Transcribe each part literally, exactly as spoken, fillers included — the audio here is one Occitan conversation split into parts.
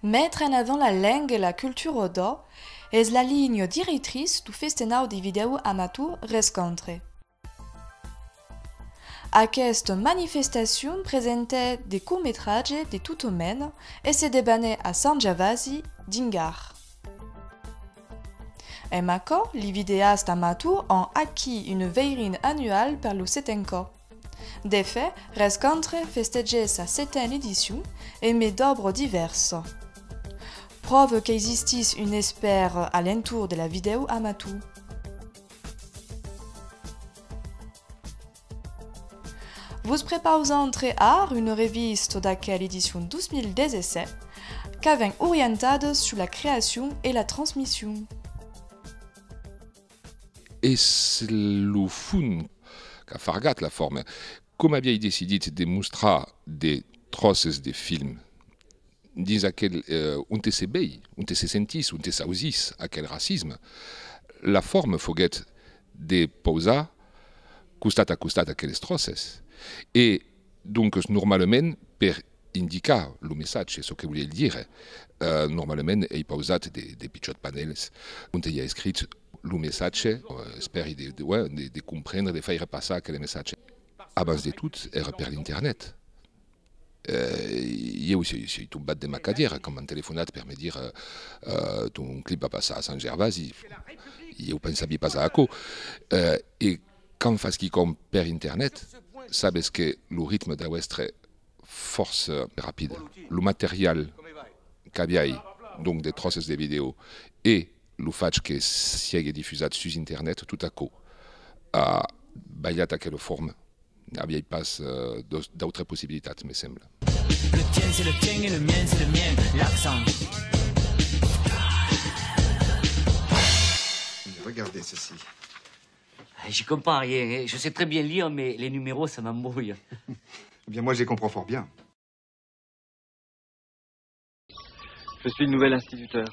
Metre en avant la lenga e la cultura d'òc es la linha directritz dau festenau de vidèo amator Rescontre. Aquesta manifestacion presentèt de cortmetratges de tota mena e se debanèt a Sant Gervasi, dins Gard. Emb aquò, li videastas amators an aquí una veirina annuala per lo seten còp. D'efèit, Rescontre festegèt sa setena edicion emé d'òbras divèrsas. Pròva qu'existís un espèr a l'entorn de la vidèo amator. Vos prepausam tre ara una revista d'aquela edicion dos mil dètz-e-sèt, qu'avèm orientada sus la creacion e la transmission. Es lo fons qu'a fargat la forma. Coma aviái decidit de mostrar de tròces de film dins aquel, eh, onte se vei, onte se sentís, onte s'ausís aquel racisme, la forma foguèt de pausar costat a costat aqueles tròces. E, doncas, normalament, per indicar lo messatge, çò que voliái dire, eh, normalament ai pausat de, de pichòts panèls onte i a escrit lo messatge, eh, espèri de, de, ouais, de, de comprendre, de faire passar aquel messatge. Abans de tot, èra per l'internet. Eh, ieu siái, siái tombat de ma cadièra quand m'an telefonat per me dire, eh, eh, ton clip va passar a Sant Gervasi. Ieu pensavi pas a aquò. Eh, e quand fas quicòm per internet, sabes que lo ritme deu èstre fòrça rapid. Lo material qu'aviái, donc de tròces de vidèo, e lo fach que siegue difusat sus internet, tot aquò a balhat aquela forma. Aviái pas, eh, d'aus-, d'autras possibilitats, me sembla. Le tien, c'est le tien et le mien, c'est le mien. L'accent. Regardez ceci. Ah, j'y comprends rien, hein. Je sais très bien lire, mais les numéros, ça m'embrouille. Eh bien, moi, je les comprends fort bien. Je suis le nouvel instituteur.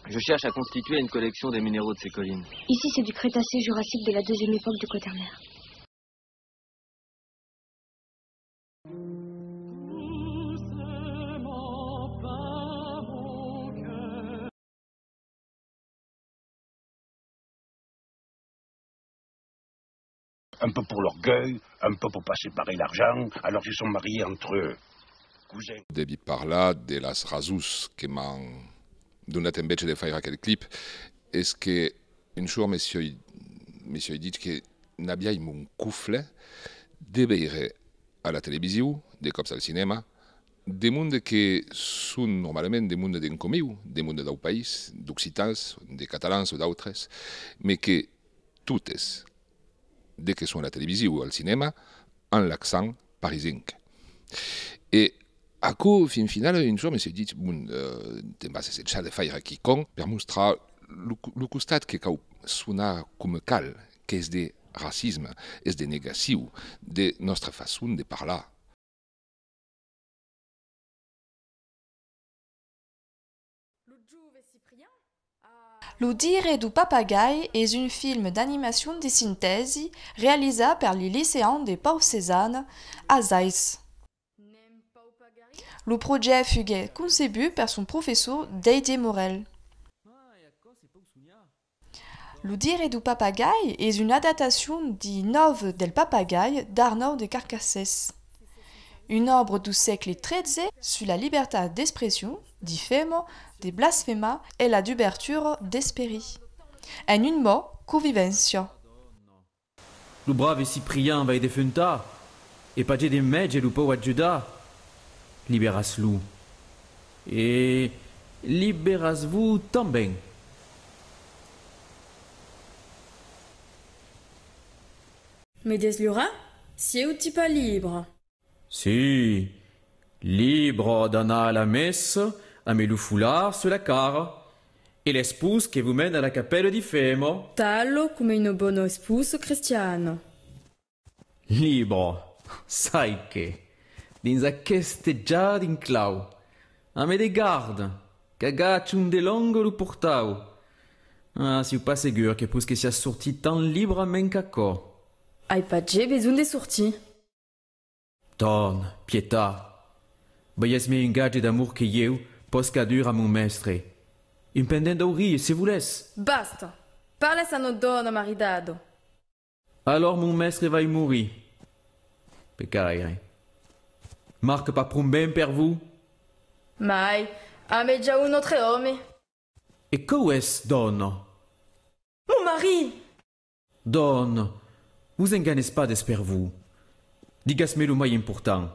Je cherche à constituer une collection des minéraux de ces collines. Ici, c'est du Crétacé-Jurassique de la deuxième époque du Quaternaire. Un peu pour l'orgueil, un peu pour pas séparer l'argent, alors ils se sont mariés entre eux. Cousins. Devi parlar de las rasons que m'an donat enveja de faire aquel clip. Es que un jorn me siái, me siái dit que n'aviái mon cofle de veire a la television, de còps al cinèma, de monde que son normalament de monde d'encò mieu, de monde dau país, d'occitans, de catalans o d'autres, mes que totes, de que son a la television o al cinèma, an l'accent parisenc. E aquò, fin finala, un jorn me siái dit, bon, eh, te'n vas essejar de faire quicòm per mostrar lo, lo costat que cau sonar coma cal, qu'es de racisme, es de negacion de nòstra façon de parlar. Lo dire dau papagai es un film d'animacion de sintèsi realizat per li liceans de Pau Cézanne a Zais. Lo projècte fuguèt concebut per son professor Didier Morel. Lo dire dau papagai es una adaptacion di Nòva del papagai d'Arnaud de Carcassés. Una òbra dau sègle tretze sus la libertat d'expression, difèma, de blasfemar e la dubertura d'esperit. En un mot, convivéncia. Lo brave Ciprian vai defuntar, e pas ges de mètge lo pòu ajudar. Liberatz-lo. E liberatz-vos tanben. Me deslurar? Sieu tipa libre. Si, libre d'anar a la messa amé lo folard sus la cara, e l'espós que vos mena a la capèla difèma. Talha coma una bona esposa cristiana. Libre, sai que, dins aqueste jardin clau, amé de gardas, qu'agachan de lònga lo portau. Ah, sieu pas segur que posque siá sortir tan librament qu'aquò. Ai pas ges besonh de sortir. Tòn, Pietà, Vaiatz mai un gage d'amor que ieu pòsca dur a mon mèstre. Un pendent d'aurelha, se volètz. Basta! Parlètz a nòstra dòna maridada. Alòr mon mèstre vai morir. Pecaire. Marca pas pron ben per vos? Mai, amai ja un autre òme. E quau es, dòna? Mon marit! Dòna, vos enganètz pas, es per vos. Digatz-me lo mai important.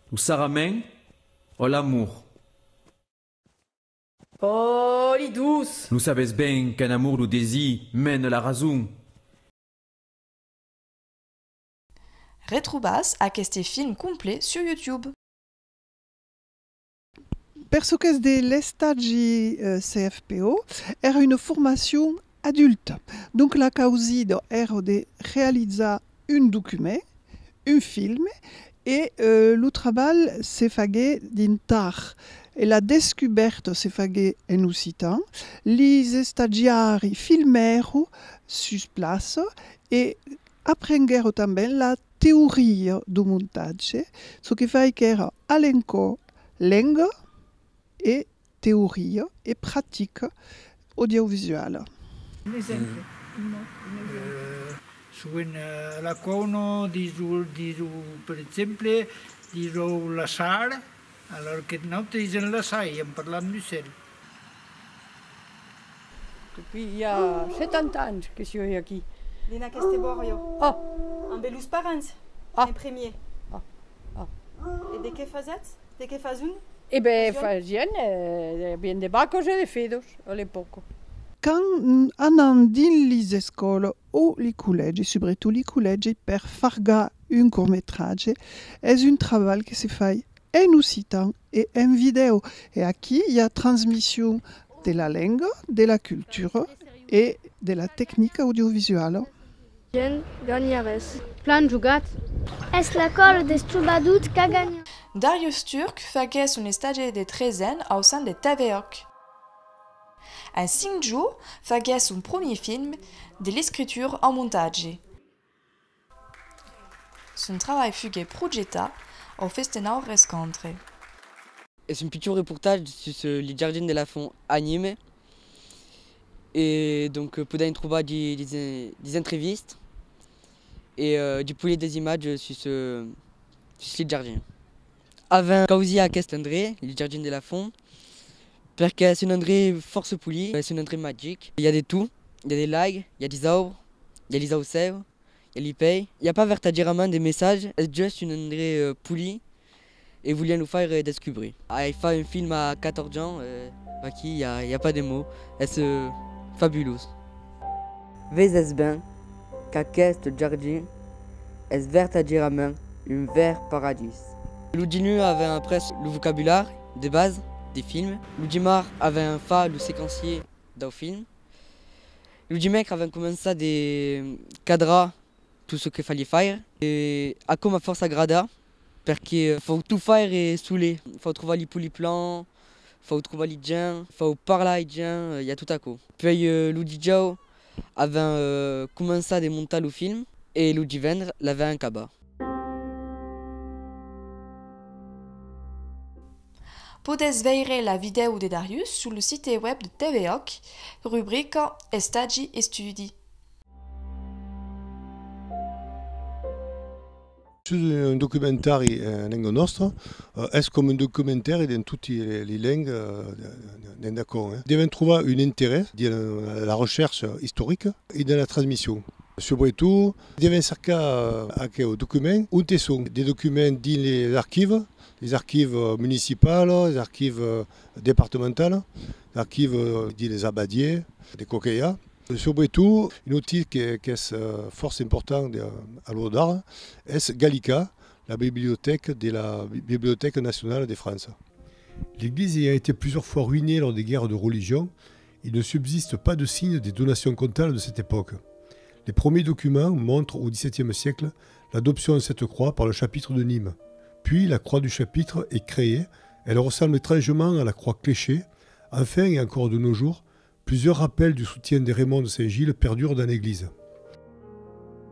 Lo sarrament o l'amor? Oh, li dos! Lo sabètz ben qu'en amor lo desir mena la rason. Retrobatz aqueste film complet sur YouTube. Per çò qu'es de l'estagi, eh, C F P O, èra una formacion adulta. Donc la causida èra de realizar un document, un film, e, eh, lo trabalh se faguèt dins Tarn, e la descubèrta se faguèt en occitan. Lis estagiaris filmèron sus plaça e aprenguèron tanben la teoria dau montatge, çò que fai qu'èra a l'encòp lenga e teoria e practica audiovisuala. Un exemple, un mot, un exemple. Eh, sovent, eh, a la còuna, dison, dison, per exemple, dison laçar, alòrs que nautres disèm laçai en parlant d'ucèl. Depuis il y a setanta ans que siáu aquí. Dins aquesta bòria? Ah! Ambe los parents, ah, en premier. Ah, ah. E de qué fasètz? De qué fason? E ben, fasián, eh, bien de vacas e de fedas, a l'epòca. Quand anam dins lis escòlas o li collègi, subretot li collègi, per fargar un cortmetratge, es un trabalh que se fai en occitan e en vidèo. E aquí i a transmission de la lenga, de la cultura e de la tecnica audiovisuala. Jean Gagnares. Plan jogat. Es la còla dels trobadots qu'a ganhat. Darius Turc faguèt son estagi de tres ans au sein de T V Òc. En cinc jorns, faguèt son premier film de l'escritura au montatge. Son trabalh fuguèt projectat au Festenau Rescontre. Es un pichon reportatge sus, eh, li jardin de la Font a Nimes. E donc, eh, podèm trobar di, di, di entrevistas e, eh, di polit des imatges sus, eh, sus li jardin. Avèm causit aquest endrech, li jardin de la Font, perque es un endrech fòrça polit, es un endrech magic. I a de tot, i a de l'aiga, i a dis aubres, i a lis aucèus, i a li pèis. I a pas vertadièrament de messatge, es just un endrech, eh, polit e voliam lo faire descubrir. Ai fach un film a quatòrze ans, eh, vaquí, i a, i a pas de mots, es, eh, fabulós. Vesètz ben qu'aqueste jardin es vertadièrament un verd paradís. Lo diluns avèm aprés lo vocabulari de basa de film. Lo dimars avèm fach lo sequencièr dau film. Lo dimècres avèm començat de cadrar tot çò que faliá faire. E aquò m'a fòrça agradat, perque fau tot faire solet. Fau trobar li polits plans, fau trobar li gents, fau parlar ai gents, i a tot aquò. Puèi, eh, lo dijaus avèm, eh, començat de montar lo film e lo divendres l'avèm acabat. Podètz veire la vidèo de Darius sus lo site web de T V Òc, rubrica Estagi Estudi. Sus un documentari en lenga nòstra, eh, es coma un documentari dins toti li, li lengas, eh, de, de, d'endacòm, eh. Devèm trobar un interès dins la, la rechercha istorica e dins la transmission. Subretot, devèm cercar, eh, aqueu document, onte son de documents dins les archives, les archives, eh, municipals, les archives, eh, departamentals, les archives, eh, dins les abadiás, de quò que i a. Subretot, un auti que, qu'es, eh, fòrça important de, a l'ora d'ara, es Gallica, la bibliotèca de la Bi-, Bibliotèca Nacionala de França. L'église ayant été plusieurs fois ruinée lors des guerres de religion, il ne subsiste pas de signe des donations comptables de cette époque. Les premiers documents montrent au dix-septième siècle l'adoption de cette croix par le chapitre de Nîmes. Puis la croix du chapitre est créée, elle ressemble étrangement à la croix clocher. Enfin, et encore de nos jours, plusieurs rappels du soutien de Raymond de Saint-Gilles perdurent dans l'église.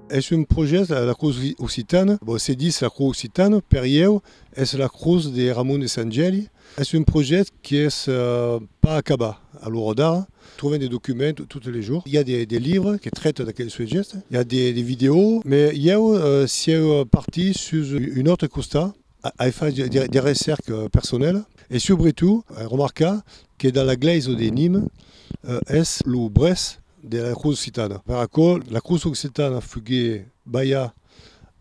Es un projècte, la, la Crotz Occitana, bon, se ditz la Crotz Occitana, per ieu, es la crotz de Ramon de Sant Gèli. Es un projècte qui es, eh, pas acabat a l'ora d'ara. Trobem de documents to-, totes les jours. I a de, de libres que traitan d'aquel subjècte. I a de, de vidèos, mas ieu, eh, sieu partit sus un autre costat. A-, ai fach de, de, de recèrca personèla e, subretot, ai remarcat que dins la glèisa de Nimes, eh, es lo brèç de la Crotz Occitana. Per aquò, la Crotz Occitana fuguèt balhada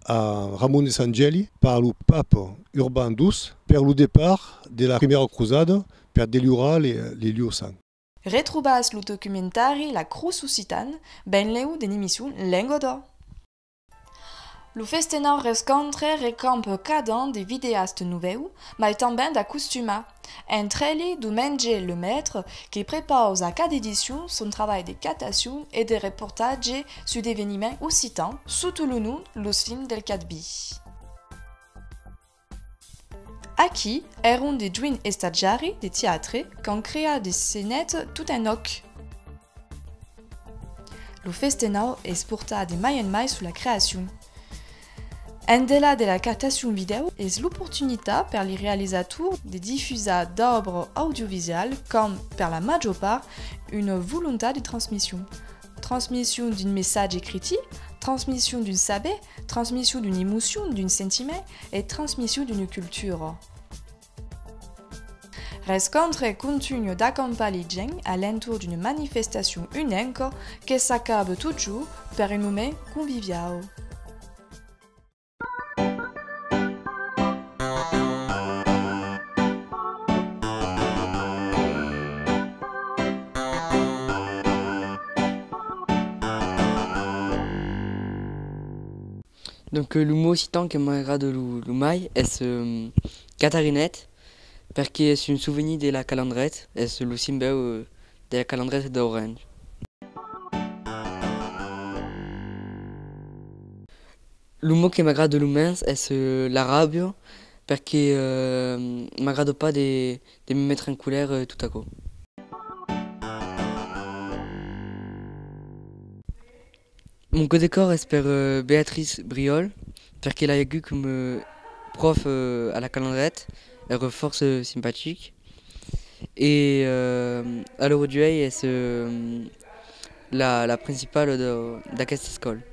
a Ramon de Sant Gèli per lo papa Urban dos per lo depart de la Primièra Crosada per deliurar les, les luòcs sants. Retrobatz lo documentari La Crotz Occitana, benlèu dins l'emission Lenga d'Òc. Lo festenau Rescòntre recampa cada an de vidèastes novèus, mai tanben d'acostumats. Entre eles, Domènge Lemaitre, que prepausa a cada edicion son trabalh de captacion e de reportatge sus d'eveniments occitans, sota lo nom Los Films del Cadbi. Aquí èran de joines estatjaris de teatre qu'an creat de scenetas tot en òc. Lo festenau es portat de mai en mai sus la creacion. En delà de la captacion vidèo, es l'oportunitat per li realizators de difusar d'òbras audiovisualas qu'an, per la màger part, una volontat de transmission. Transmission d'un messatge critic, transmission d'un saber, transmission d'una emocion, d'un sentiment e transmission d'una cultura. Rescòntre contunha d'acampar li gents a l'entorn d'una manifestacion unenca que s'acaba totjorn per un moment conviviau. Donc, euh, lo mot occitan que m'agrada lo, lo mai es, euh, catarinèt, perque es un sovenir de la Calandreta, es lo simbèu, euh, de la Calandreta d'Aurenha. Lo mot que m'agrada lo mens es, euh, la ràbia, perque, euh, m'agrada pas de, de me metre en colèra, euh, tot aquò. Mon còp de còr es per, euh, Béatrice Briol, perque l'ai agut coma, euh, prof, euh, a la Calandreta, èra fòrça, euh, simpatic. E, euh, a l'ora d'uèi es, euh, la, la principala de, d'aquesta escòla.